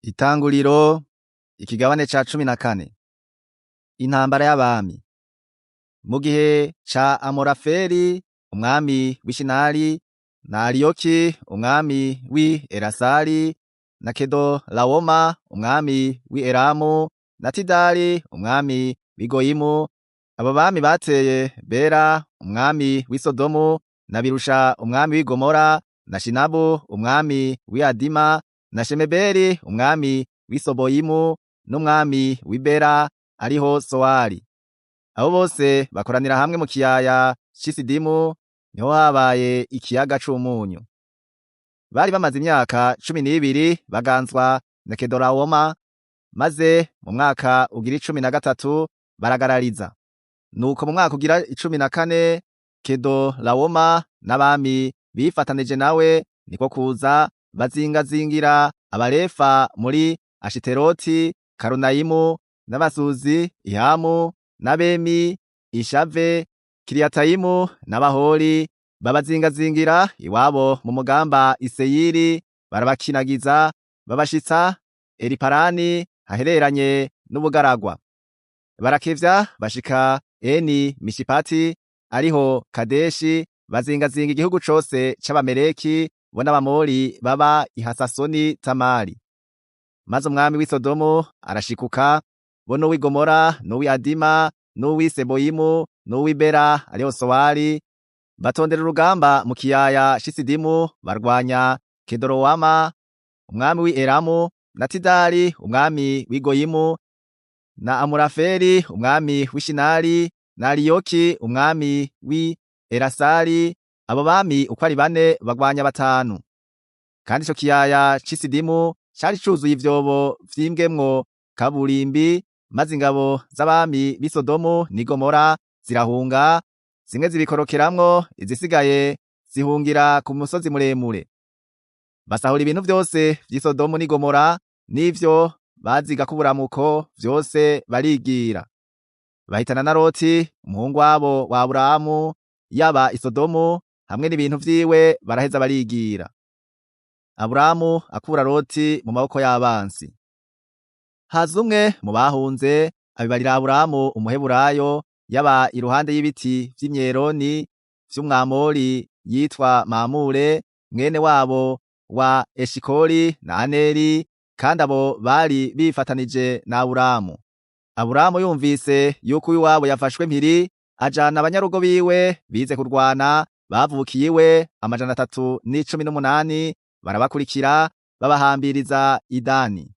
Itanguriro ikigabane ca 14. Intambara y'abami. Mu gihe ca Amorafeli umwami w'Ishinari na Ariyoki umwami w'i Elasari na Kedolawoma umwami w'i Elamu na Tidali umwami w'i Goyimu, abo bami bateye Bera umwami w'i Sodomu na Birusha umwami w'i Gomora na Shinabu umwami w'i Adima na Shemeberi umwami w'i Soboyimu n'umwami w'i Bela ariho Sowari. Abo bose bakoranira hamwe mu kiyaya c'i Sidimu, niho habaye ikiyaga c'umunyu. Bari bamaze imyaka 12 baganzwa na Kedorawoma, maze mu mwaka ugira 13 baragarariza. Nuko mu mwaka ugira 14 Kedorawoma n'abami bifatanije nawe niko kuza bazingazingira Abarefa muri Ashiteroti, Karunayimu n'Abasuzi, Ihamu n'Abemi, Ishave, Kiriyatayimu n'Abahori, babazingazingira iwabo mu mugamba Iseyiri, barabakinagiza babashitsa Eliparani hahereranye n'ubugaragwa. Barakevya bashika Eni Mishipati ariho Kadeshi, bazingazinga igihugu cose c'Abameleki bo n'Abamori baba i Hasasoni Tamari. Maze umwami w'i Sodomu arashikuka, bo n'uw'i Gomora n'uw'i Adima n'uw'i Seboyimu n'uw'i Bela ariho Sowari, batondera urugamba mu kiyaya c'i Sidimu, barwanya Kedorowama umwami w'i Elamu na Tidali umwami w'i Goyimu na Amurafeli umwami w'i Shinari na Ariyoki umwami w'i Elasari. Abo bami uko ari bane bagwanya batanu. Kandi ico kiyaya c'i Sidimu cari cuzuye ivyobo vyimbwemwo kaburimbi, maze ingabo z'abami b'i Sodomu n'i Gomora zirahunga, zimwe zibikorokeramwo, izisigaye zihungira ku musozi muremure. Basahura ibintu vyose vy'i Sodomu n'i Gomora n'ivyo baziga k'uburamuko vyose barigira. Bahitana na Loti umuhungu wabo wa Aburahamu, yaba i Sodomu hamwe n'ibintu vyiwe, baraheza barigira. Aburahamu akura Loti mu maboko y'abansi. Haza umwe mu bahunze abibarira Aburahamu umuheburayo, yaba iruhande y'ibiti vy'imyeroni vy'umwamori yitwa Mamure, mwene wabo wa Eshikoli na Aneri, kandi abo bari bifatanije na Aburahamu. Aburahamu yumvise yuko uw'iwabo yafashwe mpiri, ajana abanyarugo biwe bize kurwana bavukiye iwe 318, barabakurikira babahambiriza i Dani.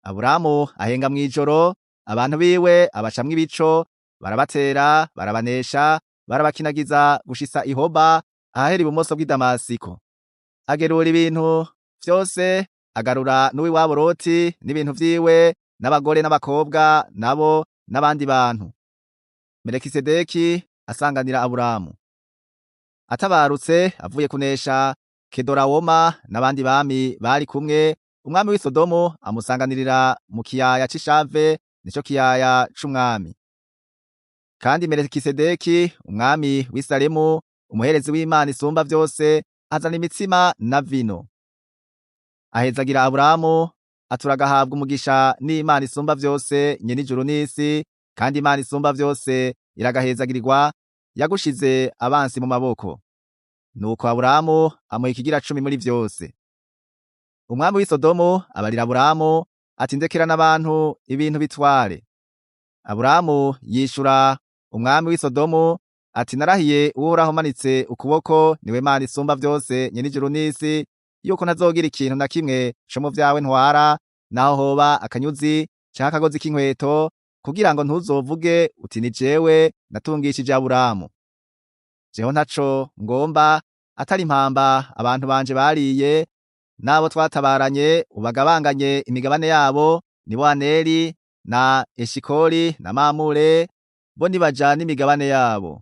Aburahamu ahenga mw'ijoro, abantu biwe abacamwo ibico, barabatera barabanesha, barabakinagiza gushitsa i Hoba ahahera ibumoso bw'i Damasiko. Agerura ibintu vyose, agarura n'uw'iwabo Loti n'ibintu vyiwe n'abagore n'abakobwa nabo n'abandi bantu. Melikisedeki asanganira Aburahamu. Atabarutse avuye kunesha Kedorawoma n'abandi bami bari kumwe, umwami w'i Sodomu amusanganirira mu kiyaya c'Ishave, nico kiyaya c'umwami. Kandi Melikisedeki umwami w'i Salemu, umuherezi w'Imana isumba vyose, azana imitsima na vino. Ahezagira Aburahamu, aturagahabwa umugisha n'Imana isumba vyose nyene ijuru n'isi, kandi Imana isumba vyose iragahezagirirwa, yagushize abansi mu maboko. Nuko Aburahamu amuha ikigira cumi muri vyose. Umwami w'i Sodomu abarira Aburahamu ati: ndekerana abantu ibintu bitware. Aburahamu yishura umwami w'i Sodomu ati: narahiye Uhoraho manitse ukuboko, niwe Mana isumba vyose nyene ijuru n'isi, yuko ntazogira ikintu na kimwe co mu vyawe ntwara, naho hoba akanyuzi canke akagozi k'inkweto, kugira ngo ntuzovuge uti ni jewe natungishije Aburahamu. Jeho ntaco ngomba atari impamba abantu banje bariye, n'abo twatabaranye ubagabanganye imigabane yabo, nibo Aneri na Eshikoli na Mamure, bo nibaja n'imigabane yabo.